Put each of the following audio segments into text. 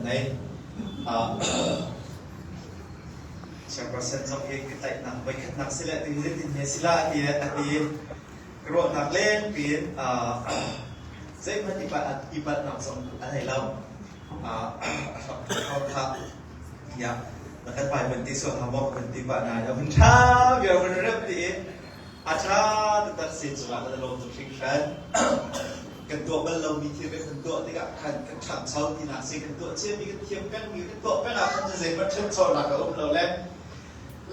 nei. Chairperson zong hi ka tlaihnak voikhatnak si le ti zeitin he si la ti a ti ka ruahnak leng piin zeihmanh i palhnak zong a nei lo. A hram kha ya na kan pai van ti sual ha maw kan ti pa na ya hun tha bia hun rep ti a tha taktak si cungah kan lawm tuk hringhran. Kan tuah bal lomi thil kan tuah tikah khan kan ṭhangcho tinak si kan tuah ciami kan thiam pengmi kan tuah peng ah khan zeihmanh ṭhanchonak a um lo le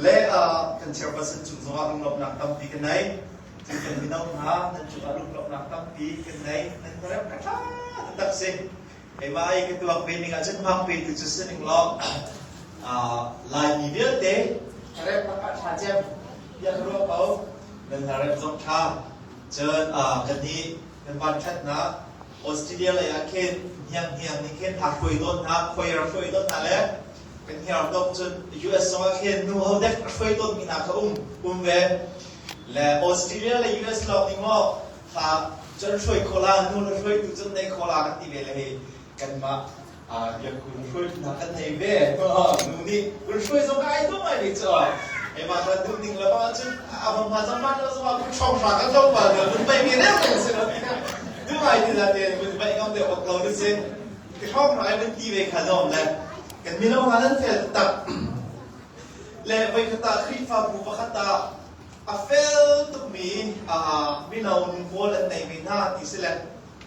le kan chairperson cung zongah lunglawmhnak tampi kan nei. Cu kan mino hna nan cungah lunglawmhnak tampi kan nei. Nan rem ka ṭha taktak si. Keimah i ka tuak ve ning ahcun hmak petu cu si ning law Laimi vialte rem ah ṭha cem tiah ka ruah ko. Nan hna rem zong ṭha. Cun kan nih kan vanṭhatnak Australia lei ah khin hnianghniang nih khin aa hruai tawn hna, choir hruai tawn hna le kan hniar tuk cun US zong ah khin nu ho dek a hruai tawnmi hna kha um um ve. Le Australia le US lawng nih maw hla cun hruai kho la nu le hruaitu cun nei kho la kan ti ve le hei kanmah biakku hruaitu hna kan nei ve. Nu nih kun hruai zong ai dawh ngai ve cu. Keimah kan duh ning le bang ahcun a va hma zong hman lo zong ah kun hrawng hra kan lo pa na kun bai mi reng reng si lo duh ngai ti la te kun bai ngam deuh bak lo na si ti hrawng hra ai van ti ve kha zong le kan mino hna nan fel tak le voi khat ah Khrihfabu pakhat ah a fel tukmi mino nu pawl an nei ve hna ti si le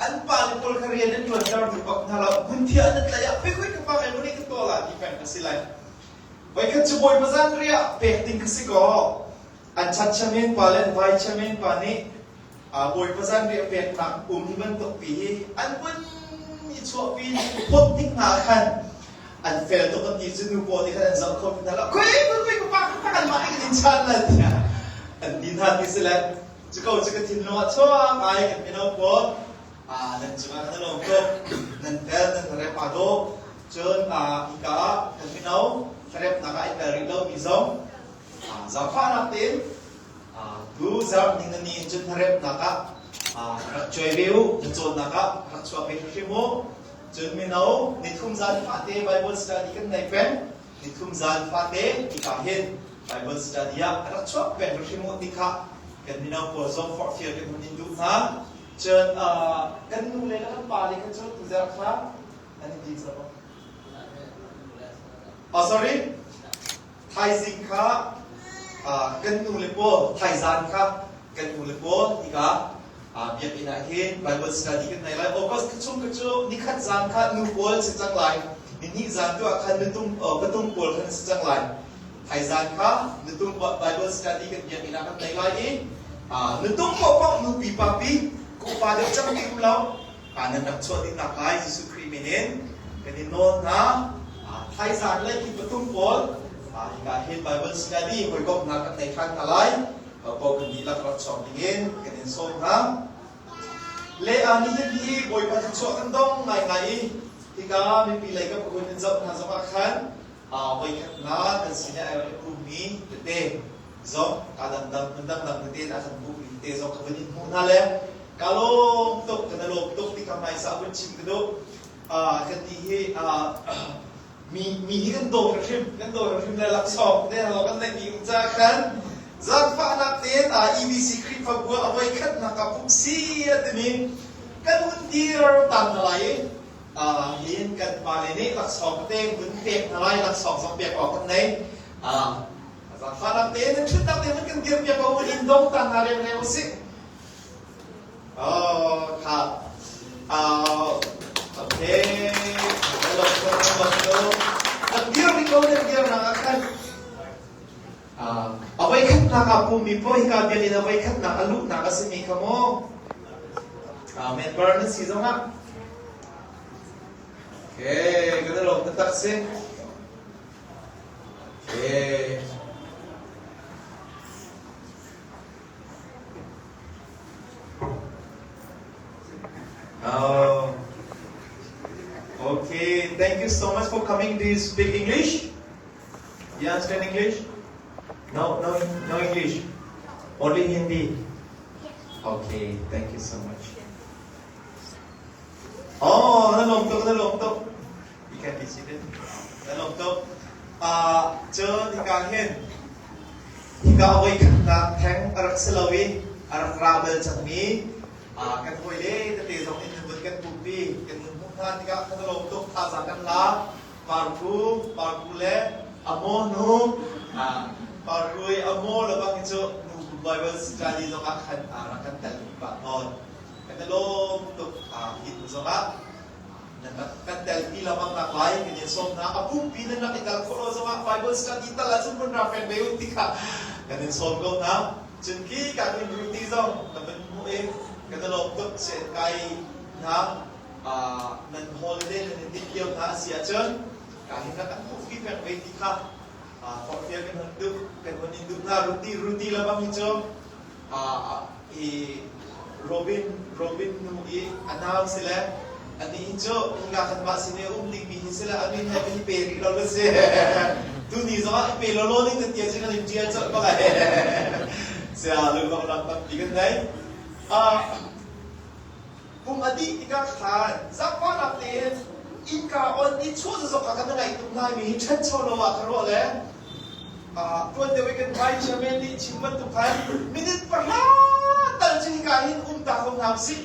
an pa le pawl kha rian an ṭuanter duh bak hna lo hmunthiah an tlaih ah khoi khoi ka pa ngai muni ka tuah la ti peng a si lai Voikhat cu Bawipa zanriah pek ding kha si kaw an chat chairman pa le an vai chairman pa nih Bawipa zanriah peknak um hi bantuk pi hi an vun i chuahpi phawt tik hna ah khan an fel tuk an ti cu nu pawl nih khan an zoh kho ti hna lo khui khui khui ka pa ka kan mah in chan lan tiah an ti hna ti si le cu ko cu ka thinlung ah chuak ai kan mino pawl nan cungah kan lawm tuk nan fel nan rep aa dawh Cun hika ah kan mino thlarepnak ah i tel rih lomi zong zaangfahnak tein tu zarh ning na ni in cun thlarepnak ah rak cuai ve u, na cawnnak ah rak chuak ve hrimhrim u. Cun mino nithum zan fate Bible study kan nei peng. Nithum zan fate hika hin Bible study ah rak chuak peng hrimhrim u ti kha kan mino pawl zong forhfial kan hun in duh hna. Cun kan nu le kan pa le kha cu tuzarh kha An i ti cang. Oh, sorry. Thaizing kha kan nu le pawl, thaizan kha kan nu le pawl tika biakinn ah hin Bible study kan nei lai. August thla chung kha cu nikhat zan kha nu pawl si cang lai. Nihnih zan tu ah khan nutung patung pawl khan si cang lai. Thaizan kha nutung Bible study kan biakinn ah kan nei lai i nutung paohpaoh nupi papi ku upa deuh cang ti um lo. Nan rak chuah dih naklai Jesuh Khrih min in kan in nawl hna. Thaizan le ki pathum pawl hika hin Bible study hawikomhnak kan nei ṭhan hna lai. Paoh kan dihlak rak chuak dingin kan in sawm hna. Le nihin hi Bawipa thluachuah kan dong ngaingai i hika mipi lei ka hun in zoh hna zongah khan voikhatnak kan sinah ai rak i pummi tete zong ka dangdang hmun dangdang tete in a kan pummi tete zong ka vun in hmuh hna le ka lawm tuk kan lawm tuk ti ka hmaisa vun chim ka duh kan ti hi mi mi hi kan daw hrim kan daw hrim le laksawng te lo kan neih mi um ca khan zaangfahnak tein EBC Khrihfabu ah a voi khatnak ka pumh si a timi kan hun dir tan na lai i hin kan pale nih laksawng te hun pek hna lai laksawng zong pek awk kan nei zaangfahnak tein nan ṭhutnak tein kan dir piak ko in dong tan hna reng usih Oh, kha. Okay. Hello, hello. Nan dir ni ko nan dir nak ah khan. A voi khatnak ah pummi paoh hika biakinn a voi khatnak a luhnak a simi kha maw? Member nan si zongah. Okay, kan i lawm taktak si. Okay. Oh. Okay, thank you so much for coming. Do you speak English? You understand English? No, no, no English. Only Hindi. Okay, thank you so much. Oh, na lawm tuk, na lawm tuk. You can. si kan kan lawm tuk. Cun hika hin hika voikhatnak theng a rak si lo i a rak ra bal cangmi kan hawile tete zong in vun kan pumpi kan hun hmuh hna tikah kan lawm tuk. Thazaang kan la. Parku, Parku le Amo nu, Parku i Amo le bang hi cu nu Bible study zong ah khan rak kan tel pah tawn. Kan i lawm tuk hi hnu zong ah nan rak kan tel pi lengmang nak lai kan in sawm hna. A pumpi nan rak i tel khawh lo zong ah Bible study tal ahcun vun ra peng ve u ti kha kan in sawm ko hna. Cun khi kan in ruti zong kan vun hmuh i kan i lawm tuk sen kai hna. Nan holiday nan in tinh lio hna a si ahcun ka hin rak kan hmuh fi peng ve ti kha forhfial kan hun duh kan hun in duh hna. Ruti ruti lebang hi cu i Robin Robin nu i a nau si le ani hi cu hinga kan mah sin i a um dingmi hi si le a min he kan i pe rih lo le si tuni zong ah i pe lo lo ding kan tia cu kan in ṭial colh bak ai sia lunglawmhnak tampi kan nei. Kum a dih tikah khan zaangfahnak tein innka on i chuah zazawk ah kan ngaih tuk laimi hi ṭhancho lo ah ka ruah le tuan deuh i kan vice chairman nih chim bantuk khan minute 10 tal cu hika hin um ta ko hna usih.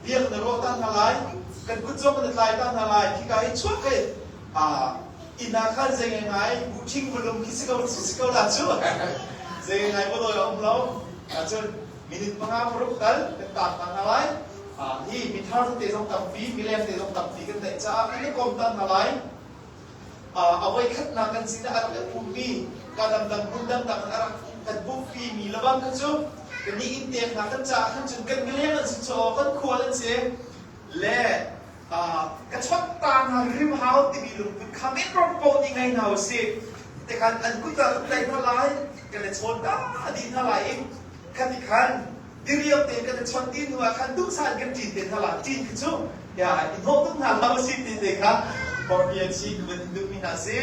Bia kan i ruah ta hna lai, kan kut zong kan i tlai ta hna lai. Hika hi chuak hi inn ah khan zei ngai buṭhing vulum khi si ko si ko la cu zei ngai vawloi a um lo. Cun minute 5 6 tal kan taak ta hna lai. Hi mithar te zong tampi, mileng te zong tampi kan neih caah kan i kom ta hna lai. A voikhatnak kan sin ah a rak i pummi ka dangdang hmun dangdang in a rak kan pumpi mi lebang kha cu kan nih in tek hna kan caah khan cun kan mileng an si cu kan khual an si le ka chawnh ta hna rim hau timi lungput kha men rom po ni ngai hna usih. Tikhan an kut ah kan tlaih hna lai, kan i chawn ta dih hna lai i khati khan diriam tein kan i chawnh dih hnu ah khan duhsah in kan ṭin te hna lai. Ṭin khi cu ya i hnawh tuk hna hlah usih ti te kha forhfial chih ka van in duhmi hna si.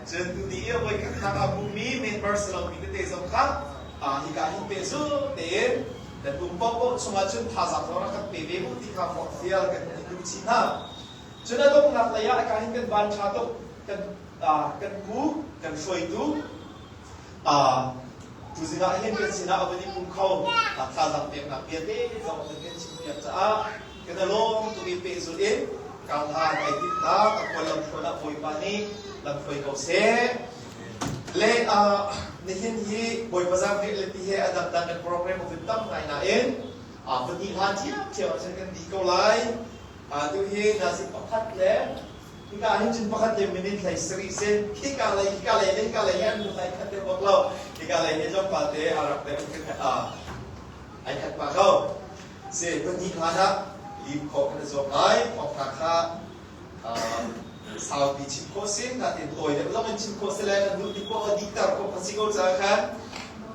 Cun tuni i voi khatnak ah pummi member si lomi tete zong kha hika hin pehzulh tein nan um paohpaoh chungah cun thazaang zong rak kan pe ve mu ti kha forhfial kan in duh chih hna. Cun a donghnak lei ah hika hin kan van ṭha tuk kan kan pu kan hruaitu tuzing ah hin kan sinah a van i pum kho thazaang peknak vialte zong kan kan chimpiak caah kan i lawm tuk i pehzulh in karhlan ai timhnak a khual lamhruan ah Bawipa nih lamhruai ko seh. Le nihin hi Bawipa zaangfeh le ti he a dangdang kan program a vun tam ngai nain pahnih hlan ṭhiamṭhiam ah cun kan dih ko lai. Tu hi nazi pakhat le hika hin cun pakhat le minute 17 si. Hika lei hika lei le hika lei hi an lung ai khat deuh bak lo. Hika lei hi tlawmpal te a rak deuh ai khat pah ko. Si pahnih hlan ah lim khawh kan i zuam lai. Thawngtha kha saupi chim khawh si, natin tawi deuh zong in chim khawh si le kan duh tik poah dihter khawh kha si ko caah khan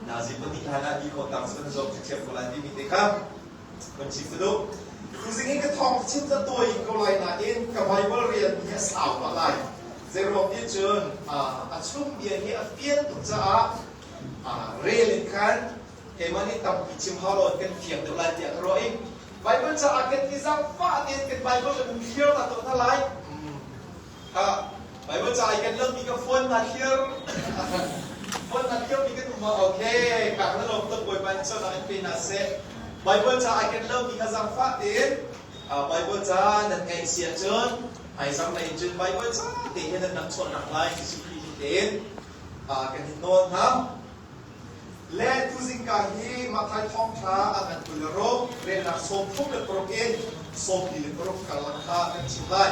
nazi pahnih hlan ah dih khawh tang kan zuam thiam ko lai timi te kha kan chim ka duh. Tuzing hi ka thawng chim ca tawi ko lai nain ka Bible rian hi a sau pah lai. Zeiruang ti cun a chung bia hi a fian tuk caah rel in khan keimah nih tampi chim hau lo kan fiang deuh lai tiah ka ruah i Bible caah kan i zaangfah tein kan Bible kan um thliar ta tawn hna lai. Ha, Bible ca i kan lomi ka phone na thliar. Phone na thliar mi kan um ah okay, ka kan lawm tuk Bawipa nih cawnnak in pe hna seh. Bible ca i kan lomi kha zaangfah tein Bible ca nan ngeih si ahcun hmaizarh lei in cun Bible ca te he nan rak chuahnak lai Jesuh Khrih min tein kan in nawl hna. Le tuzingka hi Matthai thawngṭha a ngan 26 relnak 36 in 46 karlak kha kan chim lai.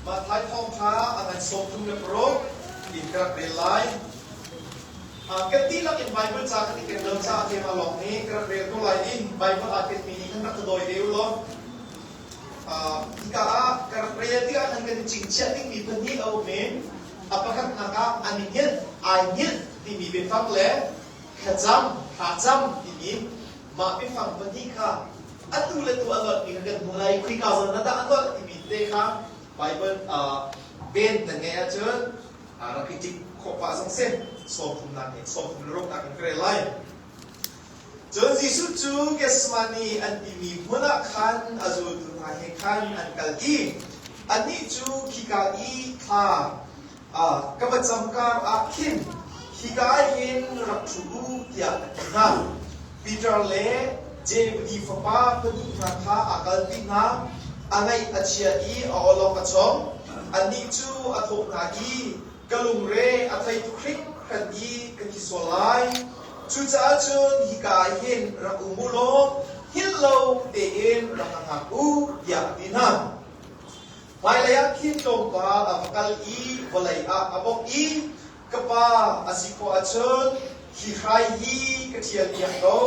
Matthai thawngṭha a ngan 36 in ka rak rel lai. Kan dihlak in Bible ca kan i ken lo caah keimah lawng nih ka rak rel ko lai i Bible aa kenmi nih khan rak ka dawi ve u law. Hika ah ka rak rel tikah khan kan i chingchiah dingmi pahnih a um i a pakhatnak ah an i hngilh, ai hngilh timi biafang le thlacam, thlacam timi mah biafang pahnih kha atu le tu a nolhmi kha kan hmuh lai i khika zawn ah dah a nolh timi te kha Bible pen nan ngeih ahcun rak i ṭik khawh pah zong si 30 nak in 36 nak in ka rel lai. Cun Jesuh cu Gethsemane an timi hmun ah khan a zultu hna he khan an kal i. Annih cu khika i thla ka va cam kar ah khin hika hin rak ṭhu u tiah a ti hna. Peter le Zebedi fapa pahnih hna kha aa kalpi hna. A ngaih a chia i a awlok a chong. Annih cu a thawh hna i, Ka lungre a thei tuk hringhran i ka thi sual lai. Cucaah cun hika ah hin rak um u law hngilh lo tein rak ka hngak u, tiah a ti hna. Hmailei ah khin tlawmpal a va kal i vawlei ah a bawk i, Ka pa, a si khawh ahcun hi hrai hi ka ṭhialpiak ko,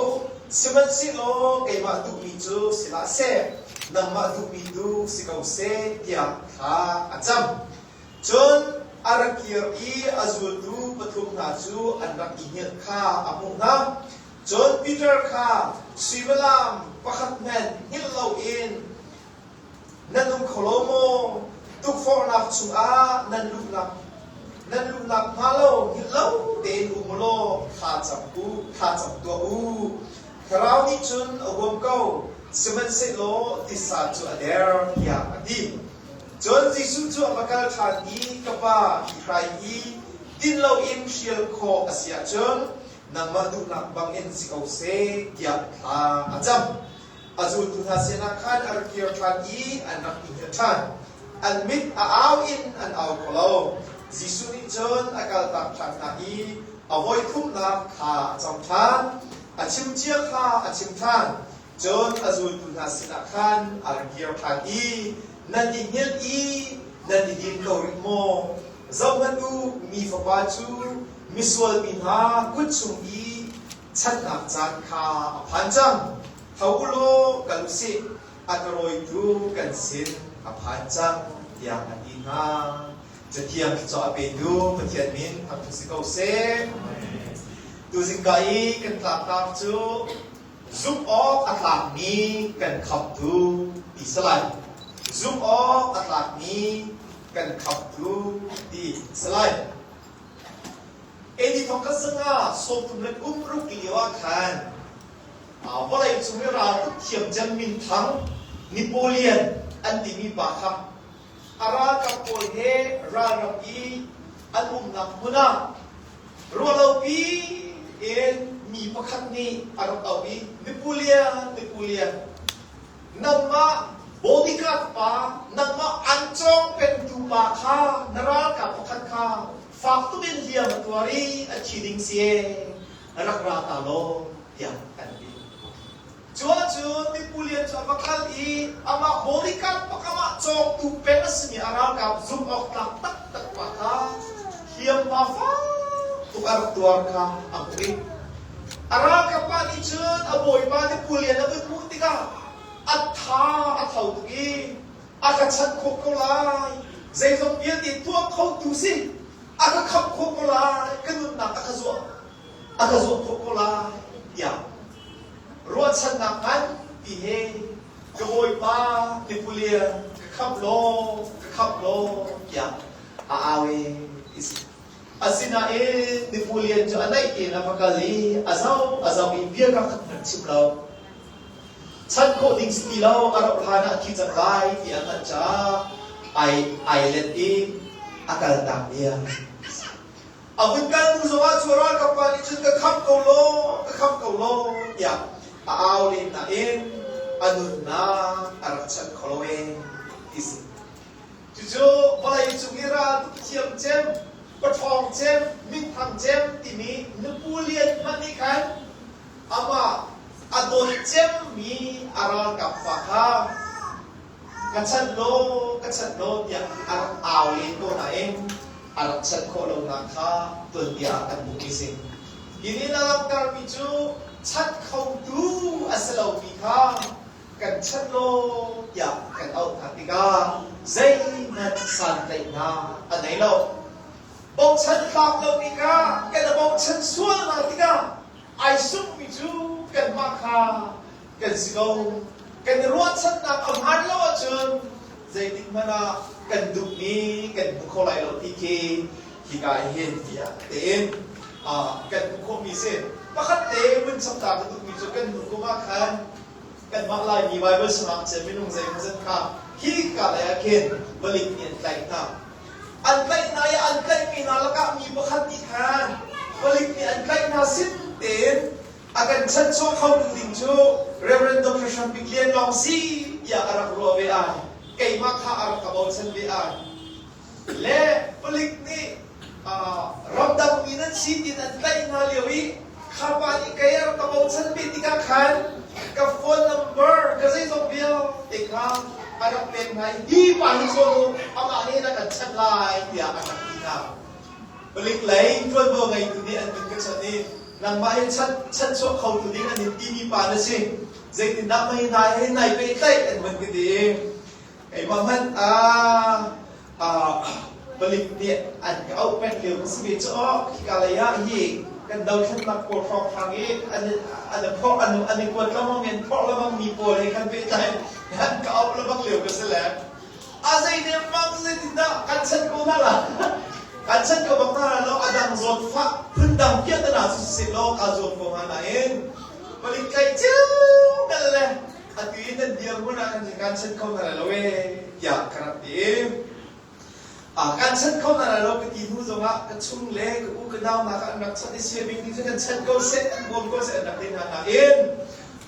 sihmanhsehlaw keimah duhmi cu si hlah seh, nangmah duhmi tu si ko seh, tiah thla a cam. Cun a ra kir i a zultu pathum hna cu an rak i hngilh kha a hmuh hna. Cun Peter kha suimilam pakhat hmanh hngilh loin Nan um kho lo maw? Tukforhnak chungah nan luhnak nan luhnak hnga lo hngilh lo tein um u law thla cam u, thla cam tuah u. Thlarau nih cun a huam ko, sihmanhsehlaw tisa cu a der, tiah a ti. Cun Jesuh cu a va kal ṭhan i, Ka Pa, hi hrai hi din loin hrial khawh a si ahcun nangmah duhnak bangin si ko seh, tiah thla a cam. A zultu hna sinah khan a ra kir ṭhan i an rak i hngilh ṭhan. An mit a au in an au kho lo. Jesuh nih cun a kaltak ṭhan hna i a voi thumnak thla a cam ṭhan. A chim cia kha a chim ṭhan. Cun a zultu hna sinah khan a ra kir ṭhan i, Nan i hngilh i nan i din ko rih maw? Zohhmanh u, mi Fapa cu misual mi hna kut chung i Chanhnak caan kha a phan cang. Tho u law kal u sih, a ka rawitu kan sin a phan cang, tiah a ti hna. Cathiang thluachuah a petu Pathian min thangṭhat si ko seh. Tuzingka i kan tlangtar cu zumh awk a tlakmi kan khamhtu ti si lai. Zumh awk a tlakmi kan khamhtu ti si lai. AD thongkhat sangah 36 lio ah khan vawlei cung i raltuk thiam cem minthang Napoleon an timi pa kha a ralkap pawl he ralram i an umnak hmun ah ruahlopi in mi pakhat nih a rak auh i Napoleon, Napoleon, nangmah bodyguard pa, nangmah an cawng pengtu pa kha na ralkap pakhat kha fak tuk in hliam a tuar i a thi ding si ee, rak ra ta law tiah an ti. Cu ahcun mipu lian cu a va kal i amah bodyguard pak amah cawngtu peng a simi a ralkap zumh awk tlak taktak pa kha hliamhma fak tuk a rak tuar kha a hmuh i a ralkap pa nih cun a bawipa mipu lian a vun hmuh tikah a tha a tho tuk i a ka chanh khawh ko lai zeizong vialte tuah khotu si a ka khamh khawh ko lai ka nunnak a ka zuah a ka zuah khawh ko lai tiah ruahchannak nganpi he ka bawipa Napoleon ka khamh law ka khamh law tiah a au i ti si. Asinain Napoleon cu a naih tein a va kal i a zoh a zoh i bia ka khat hmanh chim lo. Chanh khawh ding si ti lo a rauh hlan ah a thi cang lai ti a hngalh caah ai ai let i a kaltak bia. A vun kal hnu zongah cu ralkap pa nih cun ka khamh ko law, ka khamh ko law tiah a au len nain a nunnak a rak chanh kho lo ee ti si. Cucu vawlei cung i raltuk thiam cem, paṭhawng cem, minthang cem timi Napoleon hmanh nih khan amah a dawt cemmi a ralkap pa kha ka chanh law, ka chanh law tiah a rak au len ko nain a rak chanh khawh lonak kha tuanbia ah kan hmuhmi si. Hi nih a langhtermi cu chanh khotu a si lomi kha kan chanh law tiah kan auh hna tikah zeihmanh santlaihnak a nei lo. Bochan tlak lo tikah kan i bochan sual hna tikah ai sungmi cu kanmah kha kan si ko. Kan i ruahchannak a hmaan lo ahcun zeitik hmanh ah kan duhmi kan hmu kho lai lo ti khi hika hin tiah tein kan hmuh khawhmi si. Pakhat te vun chapta ka duhmi cu kan hnu kum ah khan kanmah Laimi Baibal sangakchia minung zeimawzat kha Hi ka lei ah khin palik nih an tlaih hna. An tlaih hna i an tlaihmi hna lakah mi pakhat nih khan palik nih an tlaih hna sin tein a kan chanchuah khotu ding cu Reverend Dr. Hrang Bik Lian lawng si tiah a rak ruah ve ai. Keimah kha a rak ka bochan ve ai. Le palik nih ramdang mi nan si tiin an tlaih hna lio i kha pa nih kei a rak ka bochan ve tikah khan ka phone number ka zeizong vialte kha a rak pek hna i hi pa hi chawn u, amah nih a kan chanh lai tiah a rak ti hna. Palik lei ṭuanvo ngeitu nih an vun ka chanh i nangmah hi chanchuah khotu ding an in timi pa na si, zeitindah mei hna he nai pehtlaih an vun ka ti i keimah hmanh palik nih an ka auh peng lio ka si ve cu aw khika lei ah hi kan dothlennak pawl hrawnghrang i an an phorh an an i kuat lengmang mi an phorh lengmang mi pawl he khan pehtlai an ka auh lengmang lio ka si le a zei nemmang zeitindah kan chan ko hna la kan chan ko bak hna lo a dang zawtfah phundang piahtana cu siseh law kaa zuam ko hnga nain palik tlaih cio kal le atu i nan dirhmun ah khan kan chan kho hna lai lo ee tiah ka rak ti. Kan chan kho hna lai lo ka ti hnu zongah ka chung le ka u ka nau hna kha an rak chanh i siabik nih cun kan chan ko seh, an bawm ko seh an rak ti hna nain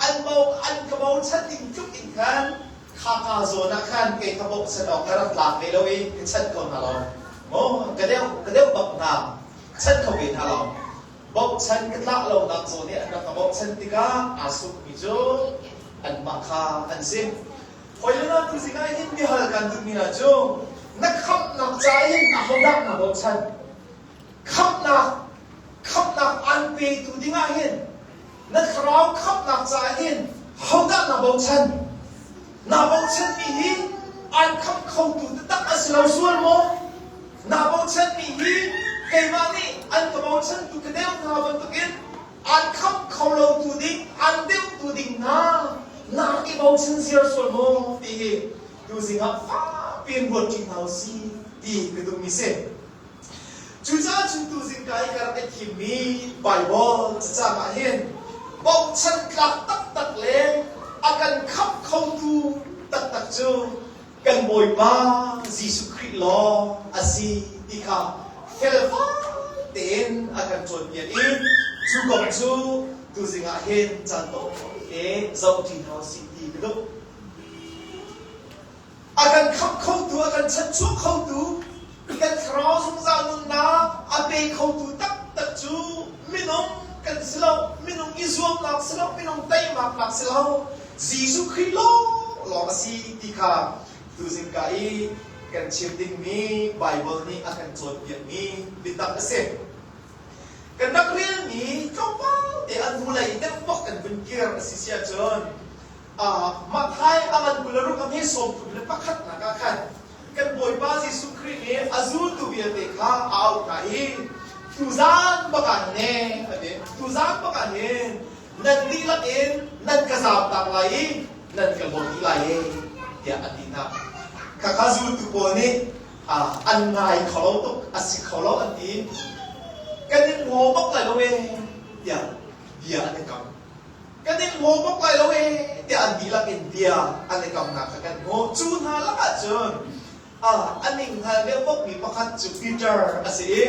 an bo an ka bochan ding tluk in khan kha ka zawn ah khan kei kha bochan awk ka rak tlak ve lo i ka chan kho hna lo. Maw ka deuh ka deuh bak hna chan kho ve hna lo. Bochan ka tlak lonak zawn i an rak ka bochan tikah aa sukmi cu anmah kha an si. Hawi le hna tuzing ah hin biahal kan duhmi hna cu na khamhnak ca in ahodah na bochan? Khamhnak khamhnak an petu dingah hin na thlarau khamhnak caah hin hodah na bochan? Na bochanmi hi an khamh khotu taktak a si lo sual maw? Na bochanmi hi keimah nih an ka bochantu ka deuh hna bantukin an khamh kho lotu ding, an deuhtu ding hna na rak i bochan ziar sual maw ti hi tuzing ah fakpi in ruat ṭi hna u si ti ka duhmi si. Cucaah cun tuzing ka i ka rak i thimmi Baibal cacang ah hin bochan tlak taktak le a kan khamh khotu taktak cu kan Bawipa Jesuh Khrih lawng a si ti kha felfai tein a kan cawnpiak i cu kong cu tuzing ah hin caan tawite zohṭi hna usih ti ka duh. A kan khamh khotu, a kan chanhchuah khotu, kan thlarau zungzal nunnak a pe khotu taktak cu minung kan si lo, minung i zuamnak si lo, minung teimaknak si lo, Jesuh Khrih lawnglawng a si ti kha tuzing ka i kan chim dingmi Baibal nih a kan cawnpiakmi biatak a si. Kan rak relmi tlawmpal te an hnulei deuh bak kan vun kir a si si ahcun Matthai a ngan 26 a hme 31 nak ah khan kan Bawipa Jesuh Khrih nih a zultu vialte kha a auh hna i tuzaan bak ah hin a ti tuzaan bak ah hin nan dihlak in nan ka zaamtak lai i nan ka hlawt dih lai e tiah a ti hna. Khakha zultu pawl nih an ngai kho lo tuk, a si kho lo an ti. Kan in hlaw bak lai lo e tiah bia an i kam. Kan in hlaw bak lai lo e tiah an dihlak in bia an i kamnak kha kan hmuh. Cu hna lakah cun a ning hngal deuh bawkmi pakhat cu Peter a si i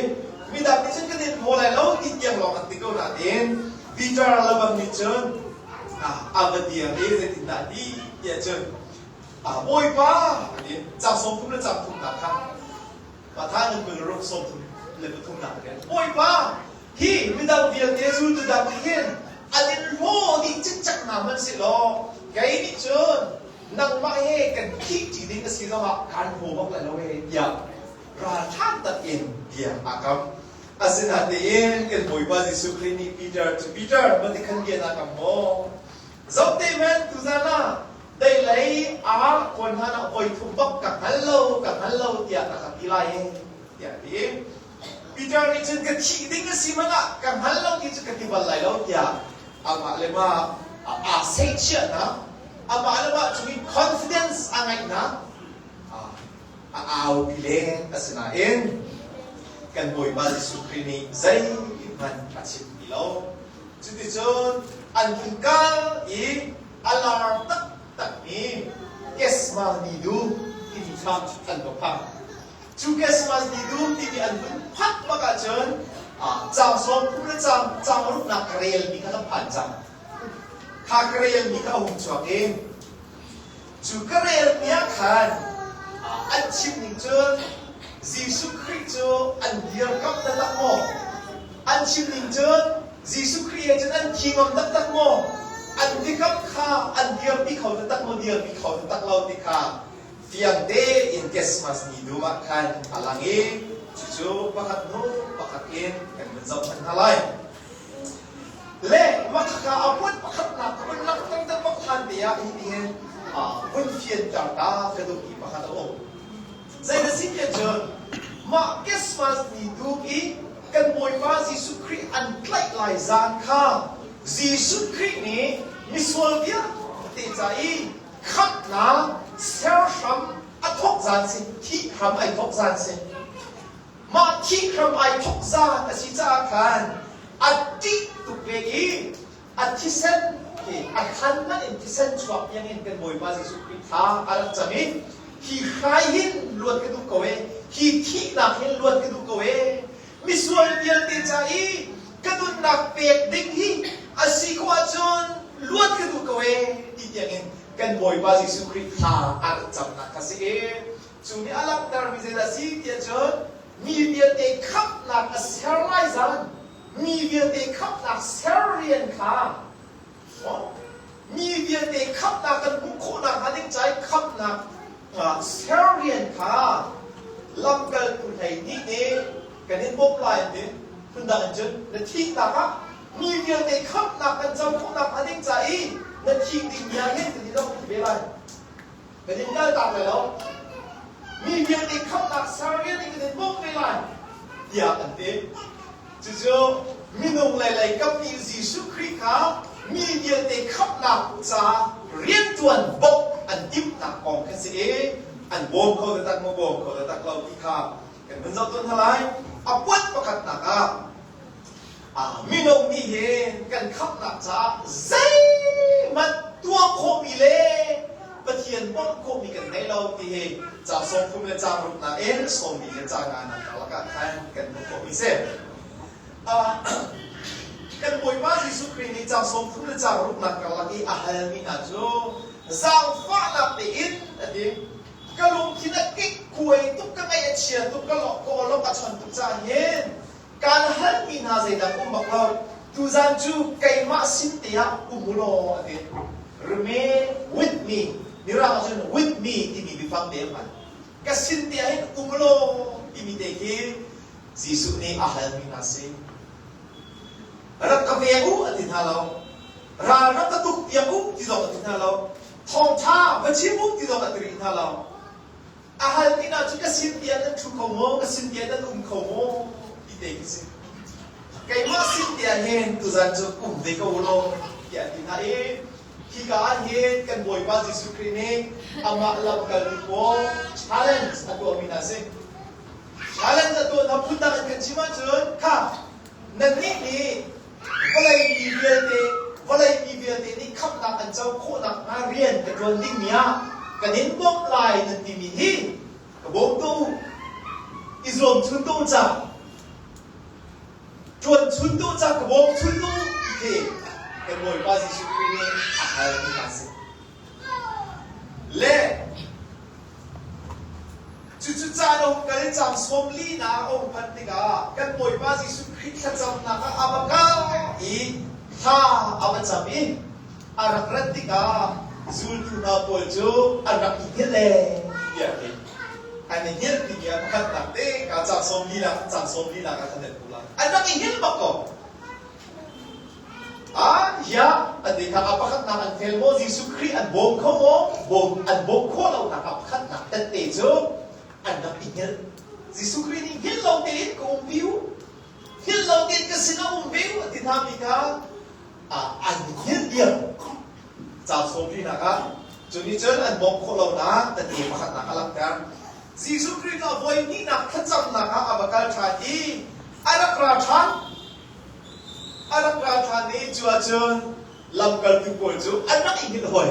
midang nih cun kan in hlaw lai lo ti tiang lawng an ti ko nain Peter lebang nih cun a va dir i zeitindah a ti tiah cun Bawipa a ti. Caang 30 le caang thumnak kha Matthai nung 26 33 nak khan Bawipa hi midang vialte zultu dang nih hin an in hlaw dih cikcek hna hmanhsehlaw kei nih cun nangmah he kan thih ṭi ding a si zongah kaan hlaw bak lai lo ee tiah ralṭha takin bia aa kam. Asinain kan Bawipa Jesuh Khrih nih Peter cu Peter mati khan bia naa kam maw? Zoh te hmanh tuzan ah deilei aa kawn hlan ah voi thum bak ka hngal lo ka hngal lo tiah ka ka ti lai ee tiah a ti. Peter nih cun ka thih ding a si hmanh ah ka hngal lo ti cu ka ti bal lai lo tiah amah le mah aa seihchiahnak, amah le mah cung i confidence a ngeihnak a aupi leng. Asinain kan Bawipa Jesuh Khrih nih zeihmanh a chim ti lo. Cuticun an vun kal i a lar taktakmi Christmas ni dum timi kha an va phak. Cu Christmas ni dum timi an vun phak bak ahcun caang 30 le caang caang ruknak ka relmi kha kan phan cang. Kha ka relmi kha a hung chuak i Cu ka relmi ah khan an chim ning cun Jesuh Khrih cu an dirkamh taktak maw? An chim ning cun Jesuh Khrih he cun an thi ngam taktak maw? An biakam kha an dirpi kho taktak maw, dirpi kho taktak lo ti kha fiang tein Christmas ni dum ah khan a lang i cucu pakhat hnu pakhat in kan vun zoh hmanh hna lai. Le makhaka a puan pakhatnak ka vun langhter te bak hlan te ah hitihin vun fianter ta ka duhmi pakhat a um. Zei na si tiah cun mah Christmas ni dum i kan Bawipa Jesuh Khrih an tlaih lai zan kha Jesuh Khrih nih misual vialte ca i khamhnak ser hram a thawk zan si, thih hram ai thawk zan si. Mah thih hram ai thawk zan a si caah khan a ṭih tuk ve i a thisen hi a thlan hmanh in thisen chuak tiangin kan Bawipa Jesuh Khrih thla a rak cam i hi hrai hin luat ka duh ko e, hi thihnak hin luat ka duh ko e, misual vialte ca i ka nunnak pek ding hi a si khawh ahcun luat ka duh ko e ti tiangin kan Bawipa Jesuh Khrih thla a rak camnak kha si i Cu nih a langhtermi zeidah a si tiah cun mi vialte khamhnak a ser lai zan, mi vialte khamhnak ser rian kha mi vialte khamhnak kan hmuh khawhnak hnga ding ca i khamhnak ser rian kha lamkaltu 12 nih kan in bawmh lai an ti. Phundang in cun na thihnak ah mi vialte khamhnak kan co khawhnak hnga ding ca i na thih ding mi ah hin kan i lo ti ve lai. Kan in kaltak lai lo. Mi vialte khamhnak ser rian in kan in bawmh ve lai tiah an ti. Cucu minung lei lei kap nih Jesuh Khrih kha mi vialte khamhnak ca rianṭuan bawmh an timhnak kong kha si i an bawm kho taktak maw bawm kho taktak lo ti kha kan vun zoh tawn hna lai. A puat pakhatnak ah Mino nih hin kan khamhnak caah zeihmanh tuah khawhmi le Pathian bawmh khawhmi kan ngei lo ti hi ca 30 le ca ruknak in 40 le ca nganak karlak ah khan kan hmuh khawhmi si. Kan Bawipa Jesuh Khrih nih ca 30 le ca ruknak karlak i a halmi hna cu zaangfahnak tein a ti. Ka lungthin a kikkuai tuk, ka ngaih a chia tuk, ka awlok a chon tuk caah hin Kaan halmi hna zeidang um bak lo. Tuzan cu keimah sin te ah um u law a ti. Remain with me. Mirang ahcun with me timi biafang te a hman. Ka sin te ah hin um u law timi te khi Jesuh nih a halmi hna si. Rak ka veng u a ti hna lo. Ral rak ka tuk piak u ti zong a ti hna lo. Thawngṭha va chim u ti zong a ti rih hna lo. A hal inn ah cun ka sin tiah nan ṭhu kho maw? Ka sin tiah nan um kho maw? Ti te khi si. Keimah sin tiah hin tuzan cu um ve ko u law tiah a ti hna i hika ah hin kan Bawipa Jesuh Khrih nih amah lamkaltu pawl challenge a tuahmi hna a si. Challenge a tuah hna phundang in kan chim ahcun kha nannih nih Vawlei mi vialte, vawlei mi vialte nih khamhnak an co khawh nakhnga rian ka ṭuan dingmi ah kan in bawmh lai nan timi hi ka bawm tuah u. I zuam chun tuah u ca. Ṭuan chun tuah u ca, ka bawm chun tuah u ti khi kan Bawipa Jesuh Khrih nih a halmi hna a si. Le cucu caan a hung kal i caang 44 a hung phanh tikah kan Bawipa Jesuh Khrih thlacamnak ah a va kal i thla a va cam i a rak rat tikah zultu hna pawl cu an rak i hngilh le tiah a ti. An i hngilh timi ah pakhatnak te ka caang 44 caang 44 ah khan an hmuh lai. An rak i hngilh bak ko. Ah, hiah an ti kha a pakhatnak an fel maw Jesuh Khrih an bawm kho maw? Bawm an bawm khawh lonak a pakhatnak tette cu an rak i hngilh. Jesuh Khrih nih hngilh lo tein ka um ve u, hngilh lo tein ka sinah um ve u a ti hna mi kha an hngilh diam. Ca sawmrinak ah cu nih cun an bawmh khawh lonak tette pakhatnak a langhter. Jesuh Khrih cu a voi hnihnak thlacamnak ah a va kal ṭhan i a rak ra ṭhan. A rak ra ṭhan i cu ahcun lamkaltu pawl cu an rak i hngilh hoi.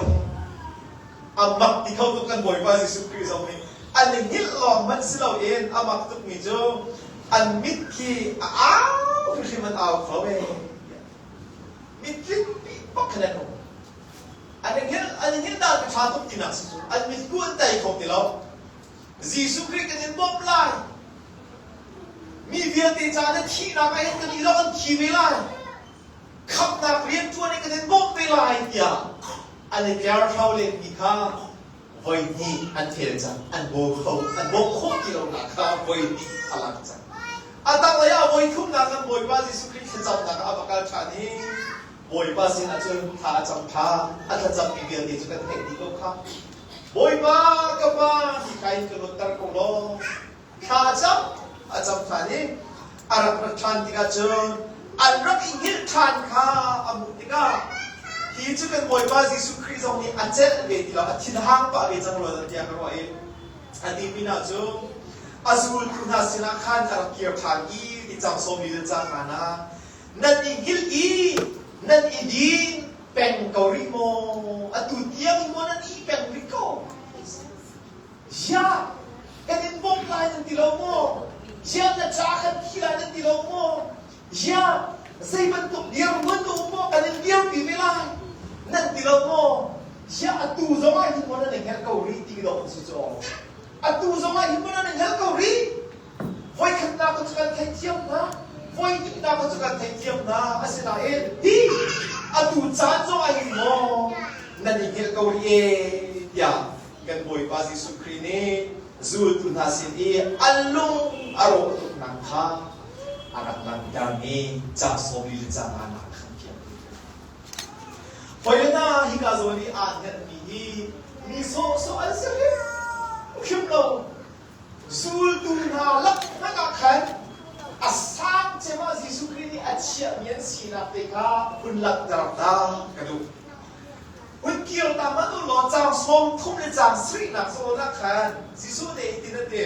A mak ti kho tuk kan Bawipa Jesuh Khrih zong nih an i hngilh lawng hmanh si loin a mak tukmi cu an mit khi a au hrimhrim an au kho ve. Mitling bak khan an um. An i hngilh an i hngilh dan ka ṭha tuk tinak si cu an mitku an tei kho ti lo. Jesuh Khrih kan in bawmh lai. Mi vialte ca na thihnak ah hin kan i zong an thi ve lai. Khamhnak rianṭuan in kan in bawmh ve lai tiah an i tlerhro lenmi kha voi hnih an fail cang. An bawm kho, an bawmh khawh ti lonak kha voi hnih a lang cang. A tanglei ah voi thumnak kan Bawipa Jesuh Khrih thlacamnak ah a va kal ṭhan i Bawipa sinah cun thla a cam ṭhan. A thlacammi vialte cu kan theih dih ko kha. Bawipa ka Pa hi ka in ka luatter ko law thla a cam a cam ṭhan i a rak rat ṭhan tikah cun an rak i hngilh ṭhan kha a hmuh tikah hi cu kan Bawipa Jesuh Khrih zong nih a celh ve ti lo a thinhang pah ve cang rua tiah ka ruah i a ti pinah cu a zultu hna sinah khan a rak kir ṭhan i ti cang sawmi le cang hna na nan i hngilh i nan i din peng ko rih maw? Atu tiang in maw nan i peng rih ko? Ziah kan in bawmh lai nan ti lo maw? Ziah na ca kan thi lai nan ti lo maw? Ziah zei bantuk dirhmun na um maw kan in dirpi ve lai nan ti lo maw? Ziah atu zong ah hin maw nan i hngelh ko rih ti dawh si cu. Atu zong ah hin maw nan i hngelh ko rih? Voikhatnak cu kan theihthiam hna, voihnihnak cu kan theihthiam hna. Asinain hi atu caan zong ah hin maw nan i hngilh ko rih e tiah kan Bawipa Jesuh Khrih nih zultu hna sin i an lung a rawh tuknak kha a rak langhtermi caang sawmli le caang nganak khan fiang. Hawi hna hika zawn i aa hngelhmi hi mi sawhsawh an si hrimhrim lo. Zultu hna lak hmanh ah khan a sang cem ah Jesuh Khrih nih a chiahmi an sinak te kha hun langhter ta ka duh. Hun kir ta hmanh u law caang 30 le caang sarihnak zawn ah khan Jesuh nih hitin a ti.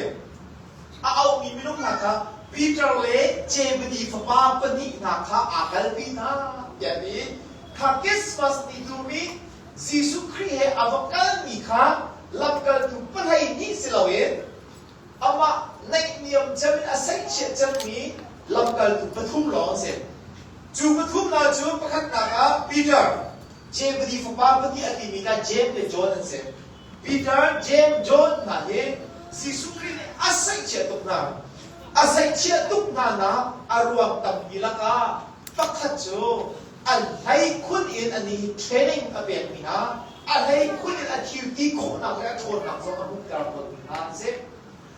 A auhmi minung hna kha Peter le Zebedi fapa pahnih hna kha aa kalpi hna tiah a ti. Kha Christmas ni dum i Jesuh Khrih he a va kalmi kha lamkaltu 12 si loin amah naihniam cem in a saihchiah cemmi lamkaltu pathum lawng an si. Cu pathum hna cu pakhatnak ah Peter, Zebedi fapa pahnih a timi kha Jeim le John an si. Peter, Jeim, John hna hi Jesuh Khrih nih a saihchiah tuk hna. A saihchiah tuk hna nak a ruang tampi lakah pakhat cu a hleikhun in anih hi training a pekmi hna, a hleikhun in a thil ti khawhnak le a ṭhawnnak zong a hmuhter tawnmi hna an si.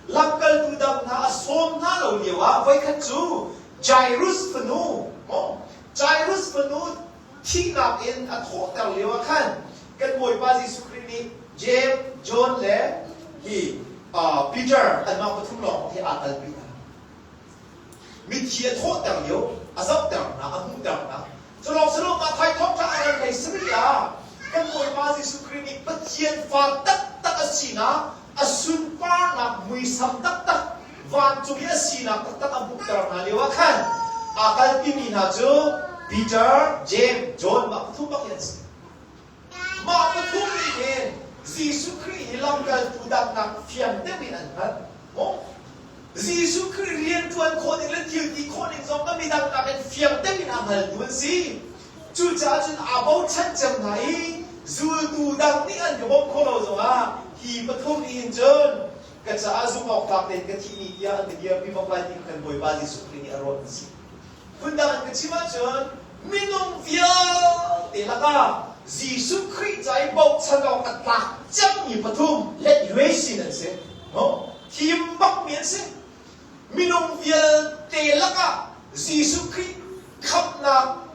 Lamkaltu dang hna a sawm hna lo lio ah voikhat cu Jairus fanu, Jairus fanu thihnak in a thawhter lio ah khan kan Bawipa Jesuh Khrih nih James, John le hi Peter anmah pathum lawng hi aa kalpi hna. Mithi a thawhter lio, a zohter hna, a hmuhter hna. Cu lawng si lo, Matthai thawngṭha a ngan hlei sarih ah kan Bawipa Jesuh Khrih nih Pathian fa taktak a sinak, a sunparnak muisam taktak, vancung i a sinak taktak a hmuhter hna lio ah khan aa kalpimi hna cu Peter, James, John mah pathum bak hi an si. Mah pathum nih hin Jesuh Khrih hi lamkaltu dangnak fiang deuh in an hngalh. Maw? Jesuh Khrih rianṭuan khawh ning le thil ti khawh ning zong kha midang nakin fiang deuh in a hngaltu an si. Cucaah cun aa bochan cem hna i zultu dang nih an ka bawmh khawh lo zongah hi pathum nih hin cun ka caah zumh awk tlak tein ka thih ni tiang an ka dirpi bak lai ti kha kan Bawipa Jesuh Khrih nih a ruah an si. Phundang in ka chim ahcun minung vialte lakah Jesuh Khrih ca i bochan awk a tlak cemmi pathum let sin an si. No? Thim bakmi an si. Minung vialte lakah Jesuh Khrih khamhnak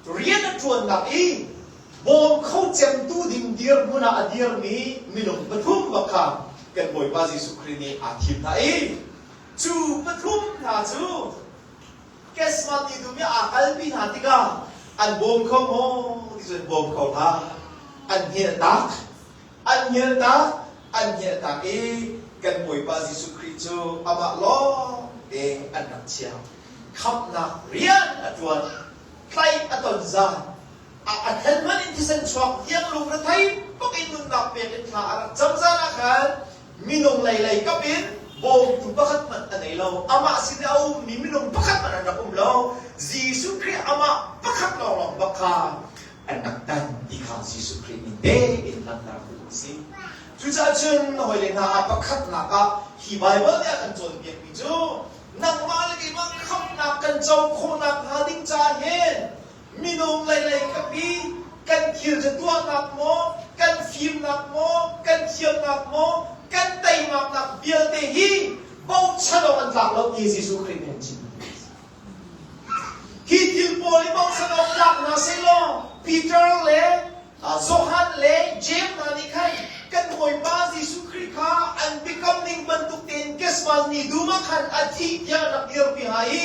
rian a ṭuannak i bawm kho cemtu ding dirhmun ah a dirmi minung pathum bak kha kan Bawipa Jesuh Khrih nih aa thim hna i cu pathum hna cu Kesman ti dum i aa kalpi hna tikah an bawm kho maw ti cu an bawm kho hlah. An hngilh tak. An hngilh tak. An hngilh tak i kan Bawipa Jesuh Khrih cu amah lawng te an rak chiah. Khamhnak rian a ṭuan. Tlaih a ton zan. A then hmanh in thisen chuak tiang lungrethei bak in nunnak pek in thla a rak cam zan ah khan minung lei lei kap in bawmtu pakhat hmanh a nei lo. Amah sin i a ummi minung pakhat hmanh an rak um lo. Jesuh Khrih amah pakhat lawnglawng bak kha an rak tan ti kha Jesuh Khrih min tein langhter duh a si. Cucaah cun hawile hna a pakhatnak ah hi Baibal nih a kan cawnpiakmi cu nangmah le keimah khamhnak kan co khawhnak hnga ding caah hin minung leilei kap i kan thil cu tuahnak maw, kan fimnak maw, kan thiamnak maw, kan teimaknak vialte hi bochan awk an tlak lo ti Jesuh Khrih nih an chim. Hi thil pawl hi bochan awk tlak hna sehlaw Peter le Johan le Jeim hna nih khan kan Bawipa Jesuh Khrih kha an biakam ning bantuk tein Christmas ni dum ah khan a thih tiang an rak dirpi hnga i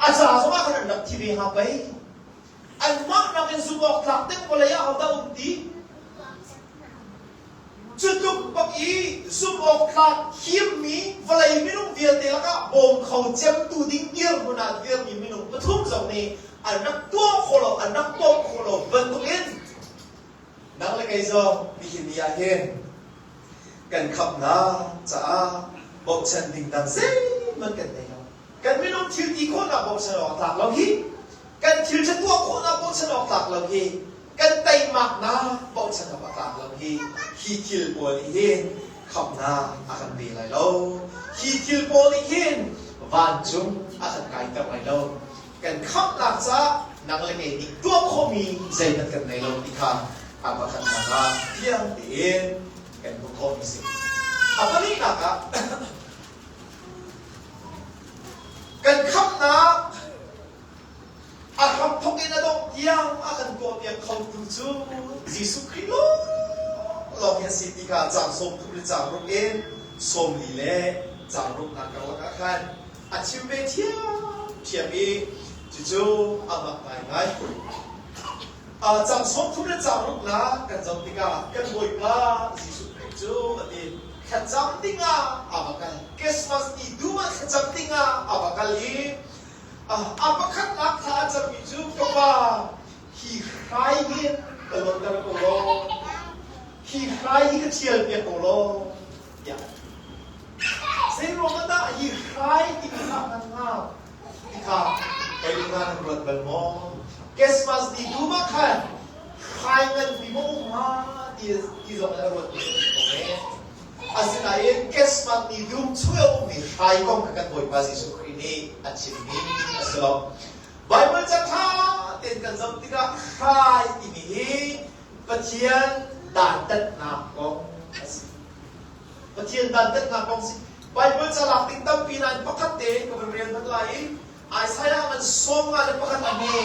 a ca zongah khan an rak thi ve hnga pei. Anmah nakin zumh awk tlak deuh vawlei ah hodah um ti? Cu tluk bak i zumh awk tlak himmi vawlei minung vialte lakah bawm kho cemtu ding dirhmun ah dirmi minung pathum zong nih an rak tuah khawh lo, an rak bawmh khawh lo bantukin nang le kei zong nihin ni ah hin kan khamhnak caah bochan ding dang zeihmanh kan nei lo. Kan minung thil ti khawhnak bochan awk tlak lo hi, kan thil ṭha tuah khawhnak bochan awk tlak lo hi, kan teimaknak bochan awk a tlak lo hi hi thil pawl nih hin khamhnak a kan pe lai lo. Hi thil pawl nih hin vancung a kan kaiter lai lo. Kan khamhnak caah nang le kei nih tuah khawhmi zeihmanh kan nei lo ti kha a pakhatnak ah fiang tein kan hmuh khawhmi si. A pahnihnak ah kan khamhnak A hramthawk in a dongh tiang a kan tuahpiak khotu cu Jesuh Khrih lawnglawng hi a si ti kha caang 30 le caang ruk in 40 le caang ruknak karlak ah khan a chim ve ṭhiamṭhiam i cucu a mak ngaingai. Caang 30 le caang ruknak kan zoh tikah kan Bawipa Jesuh Khrih cu a ti thlacam dingah a va kal. Christmas ni dum ah thlacam dingah a va kal i A pakhatnak thla a cammi cu ka pa hi hrai hin ka luatter ko law, hi hrai hi ka ṭhialpiak ko law tiah. Zeiruang ah dah hi hrai timi kha hman hnga ti kha kei hna nan ruat bal maw? Christmas ni dum ah khan hrai nganpi maw um hnga ti, ti zong in a ruatmi kan um ko men. Asinain Christmas ni dum chung i a ummi hrai kong kha kan Bawipa Jesuh Khrih nih a chimmi a si lo. Baibal ca ṭha tein kan zoh tikah hrai timi hi Pathian dantatnak kong a si. Pathian dantatnak kong si. Baibal ca lak ding tampi nain pakhat te ka van rel hmanh lai i Isaiah ngan 51 a hme